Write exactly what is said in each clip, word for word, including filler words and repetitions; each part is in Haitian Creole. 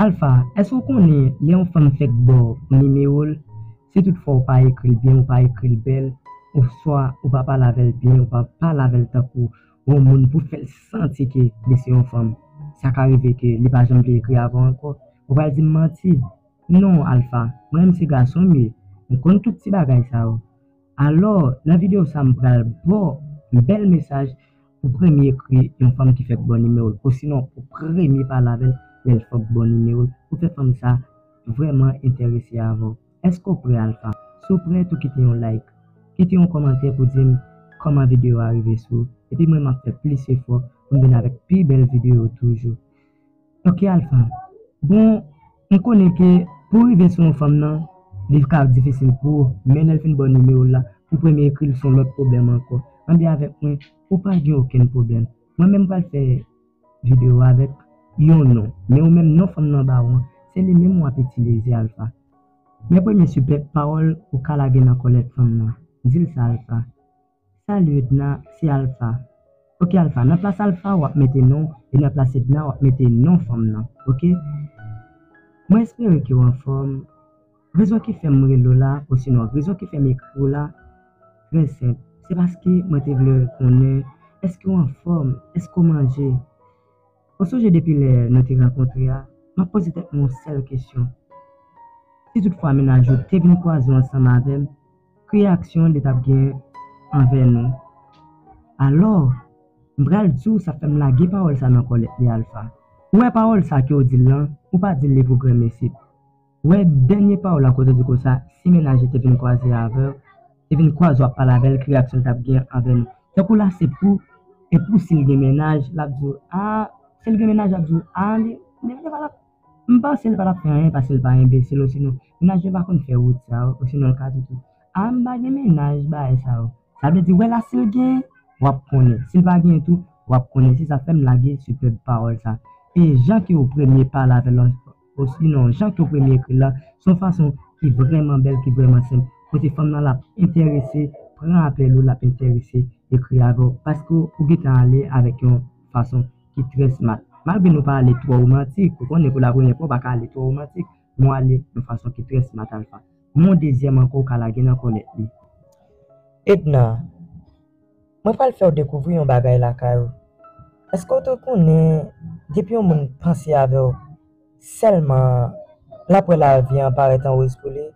Alpha, èske w konnen lè yon fanm fèk ba w nimewo l, si toutfwa w pa ekri l byen, w pa ekri l bèl, oswa w pa pale avè l byen, w pa pale avè l tankou yon moun pou fè l santi ke li se yon fanm, sa ka rive ke li pa janm vle ekri avè w ankò. Ou pral di m manti? Non, Alpha, mwen menm se gason m ye. M konn tout ti bagay sa yo. Alò, nan videyo sa, m pral ba w yon bèl mesaj pou premye ekri yon fanm ki fèk ba w nimewo l, osinon pou premye pale avè l lè l fèk ba w nimewo l, pou fè fanm sa vrèman enterese avè w. Èske w prè, Alpha? Si w prè, tou kite yon like, kite yon kòmantè pou di m kòman videyo a rive sou ou, epi mwen, m ap fè plis efò pou m vin avèk pi bèl videyo toujou. Ok, Alpha. Bon, m konnen ke pou w rive sou yon fanm nan, li ka difisil pou ou, men lè l fin ba w nimewo l la, pou premye ekri l, se yon lòt pwoblèm ankò. Anben avèk mwen, ou pa gen okenn pwoblèm. Mwen menm, m pral fè videyo avèk yon non. Men ou menm, non fanm nan ba ou an, se li menm w ap itilize, Alpha. Men premye sipèb pawòl ou ka lage nan kòlèt fanm nan. Di l sa, Alpha. Salut Edna, se Alpha. Ok, Alpha, nan plas Alpha, w ap mete non, e nan plas Edna, w ap mete non fanm nan. Ok? Mwen espere ke w anfòm. Rezon ki fè m rele w la, osinon rezon ki fè m ekri w la, trè senp. Se paske mwen te vle konnen, èske w anfòm? Èske w manje? Ou sonje depi lè nou te rankontre a, m ap poze tèt mwen yon sèl kesyon. Si toutfwa mennaj ou te vin kwaze w ansanm avè m, ki reyaksyon li t ap gen anvè nou? Alò, m pral di w sa k fè m lage pawòl sa nan kòlèt li, Alpha. Ou wè pawòl sa ke w di l lan, ou pa di l li pou granmesi. Ou wè dènye pawòl la kote w di konsa, si mennaj li te vin kwaze avè w, te vin kwaze w ap pale avè l, ki reyaksyon l t ap gen anvè nou? Tankou la se pou, e pou si l gen mennaj, l ap di w, a, si l gen mennaj, l ap di w, a, li, li, li pa t ap, m panse li pa t ap fè anyen paske l pa enbesil, osinon, mennaj yo pa konn fè wout sa yo, osinon l ka di tou, a, m pa gen mennaj, bagay sa yo. Sa vle di, wè la, si l gen, w ap konnen. Si l pa gen tou, w ap konnen. Se sa k fè m lage sipèb pawòl sa. E jan ke w premye pale avè l lan, osinon, jan ke w premye ekri l lan, se yon fason ki vrèman bèl, ki vrèman senp. Kote fanm nan l ap enterese, pran apèl ou, l ap enterese, ekri avè w. Paske w gentan ale avèk yon fason ki trè smart. Malgre nou pa ale twò womantik, ou konnen pou lapremyè fwa, w pa ka ale twò womantik, men w ale yon fason ki trè smart, Alpha. Men yon dezyèm ankò, w ka lage nan kòlèt li. Edna, mwen pral fè w dekouvri yon bagay lakay ou. Èske w te konnen, depi yon moun panse avè w, sèlman l ap wè lavi an parèt an woz pou li?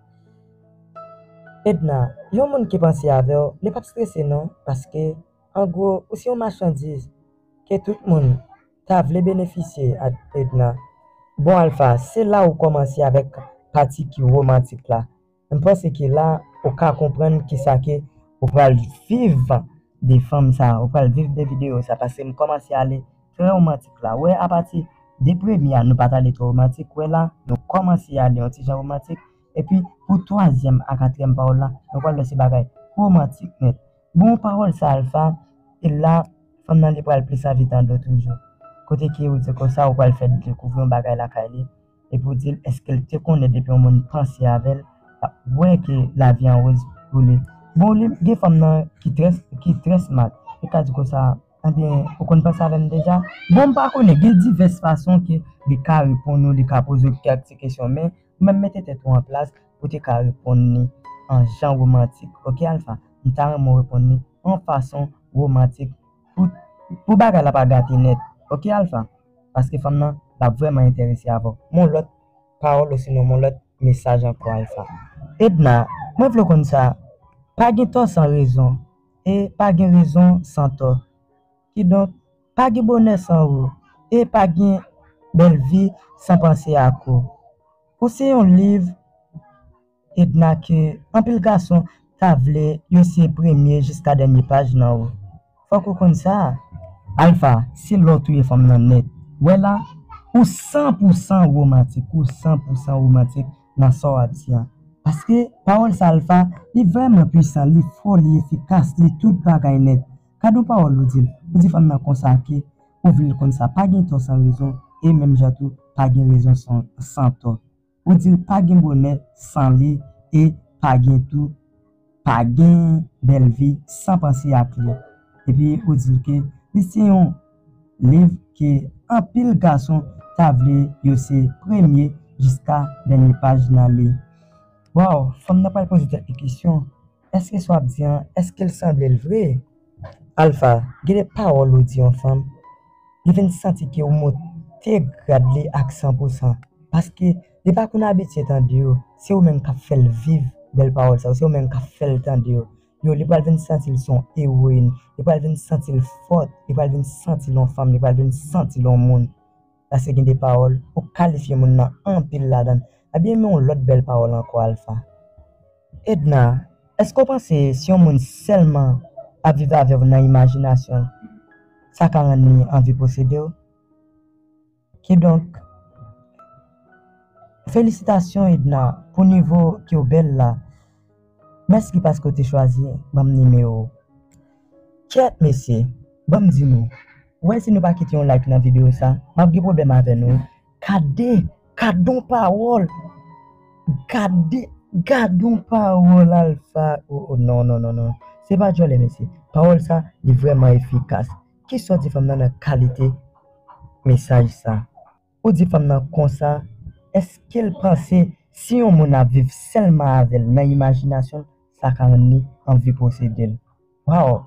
Edna, yon moun ki panse avè w, li p ap strese non, paske, an gwo, ou se yon machandiz ke tout moun ta vle benefisye, Edna. Bon, Alpha, se la ou kòmanse avèk pati ki womantik la. M panse ke la, ou ka konprann kisa ke ou pral viv de fanm sa, ou pral viv de videyo sa, paske m kòmanse ale trè womantik la. Wè, apati de premye a, nou pa t ale twò womantik. Wè la, nou kòmanse ale yon ti jan womantik. Epi, pou twazyèm a katriyèm pawòl la, nou pral wè se bagay womantik nèt. Bon, pawòl sa, Alpha, e la, fanm nan li pral plis anvi tande w toujou. Kote ke ou di konsa, ou pral fè l dekouvri yon bagay lakay li. Epi w di l, èske l te konnen depi yon moun panse avè l, l ap wè ke lavi an woz pou li. Bon, li gen fanm nan ki trè, ki trè smart. Li ka di konsa, ebyen, ou konn panse avè m deja? Bon, m pa konnen, gen divès fason ke li ka reponn ou, li ka poze w kèk ti kesyon, men ou menm mete tèt ou an plas pou te ka reponn li an jan womantik. Ok, Alpha? M ta renmen w reponn li an fason womantik pou, pou bagay la pa gate nèt. Ok, Alpha? Paske fanm nan, l ap vrèman enterese avè w. Men yon lòt pawòl osinon men yon lòt mesaj ankò, Alpha. Edna, mwen vle w konn sa, pa gen tò san rezon, e pa gen rezon san tò. Kidonk, pa gen bonè san ou, e pa gen bèl vi san panse ak ou. Ou se yon liv, Edna, ke anpil gason ta vle yo se premye jiska dènye paj nan ou. Fòk ou konn sa. Alpha, se lè w touye fanm nan nèt. Wè la, ou san pou san womantik, ou san pou san womantik nan sa w ap di an. Paske pawòl sa, Alpha, li vrèman pwisan, li fò, li efikas, li tout bagay nèt. Gad yon pawòl ou di l. Ou di fanm nan konsa ke ou vle l konn sa, pa gen tò san rezon, e menm jan tou, pa gen rezon san, san tò. Ou di l pa gen bonè san li, e pa gen tou, pa gen bèl vi san panse ak li. Epi ou di l ke li se yon liv ke anpil gason ta vle yo se premye jiska dènye paj nan li. Waw, fanm nan pral poze tèt li kesyon, èske sa w ap di an, èske l sanble l vre? Alfa, gen de pawòl ou di yon fanm, li vin santi ke ou monte grad li ak san pou san. Paske li pa konn abitye tande yo, se ou menm k ap fè l viv bèl pawòl sa yo, se ou menm k ap fè l tande yo. Yo, li pral vin santi l se yon ewoyin, li pral vin santi l fòt, li pral vin santi l yon fanm, li pral vin santi l yon moun. Paske gen de pawòl, ou kalifye moun nan anpil ladan l. Ebyen, men yon lòt bèl pawòl ankò, Alfa. Edna, èske w panse si yon moun sèlman ap viv avè w nan imajinasyon l, sa ka rann li anvi posede w? Kidonk, felisitasyon, Edna, pou nivo ke w bèl la. Mèsi paske w te chwazi ban m nimewo w. Kèt, mesye, ban m di nou, w wè si nou pa kite yon like nan videyo sa, m ap gen pwoblèm avè nou. Gade, gade yon pawòl. Gade, gade yon pawòl, Alfa. Oh, oh, non, non, non, non. Se pa djòlè, mesye. Pawòl sa, li vrèman efikas. Kisa w di fanm nan nan kalite mesaj sa? Ou di fanm nan konsa, èske l panse si yon moun ap viv sèlman avè l nan imajinasyon l, sa ka rann li anvi posede l? Waw!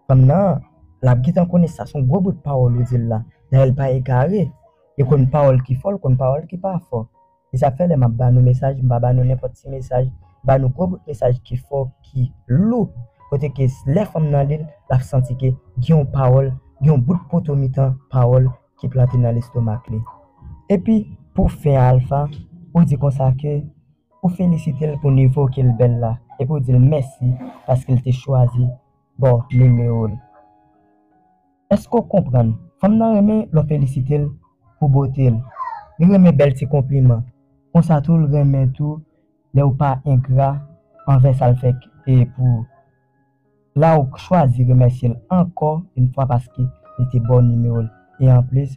Fanm nan, l ap gentan konnen sa se yon gwo bout pawòl ou di l la. Dayè, l pa egare. Li konn pawòl ki fò, l konn pawòl ki pa fò. E sa fè lè m ap ba nou mesaj, m pa ba nou nenpòt ti mesaj, m ba nou gwo bout mesaj ki fò, ki lou. Kote ke lè fanm nan li l, l ap santi ke gen yon pawòl, gen yon bout poto mitan pawòl ki plante nan lestomak li. Epi, pou fen, Alfa, ou di konsa ke ou felisite l pou nivo ke l bèl la, epi ou di l mèsi paske l te chwazi ba w nimewo l. Èske w konprann? Fanm nan renmen lè w felisite l pou bote l. Li renmen bèl ti konpliman. Konsa tou, l renmen tou lè w pa engra anvè sa l fè k-, e pou ou. La, ou chwazi remèsye l ankò yon fwa paske li te ba w nimewo l. E anplis,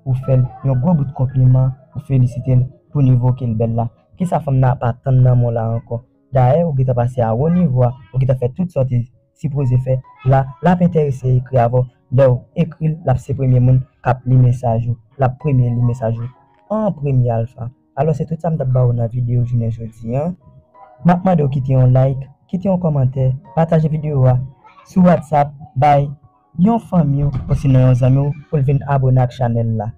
ou fè l yon gwo bout konpliman, ou felisite l pou nivo ke l bèl la. Kisa fanm nan ap atann nan men w la ankò? Dayè, ou gentan pase a wo nivo a, ou gentan fè tout sa w te sipoze fè. La, l ap enterese ekri avè w. Lè w ekri l, l ap se premye moun k ap li mesaj ou. L ap premye li mesaj ou an premye, Alfa. Alò, se tout sa m t ap ba w nan videyo jounen jodi a. M ap mande w kite yon like, kite yon kòmantè, pataje videyo a sou WhatsApp, bay yon fanmi w, osinon yon zanmi w pou l vin abone ak chanèl la.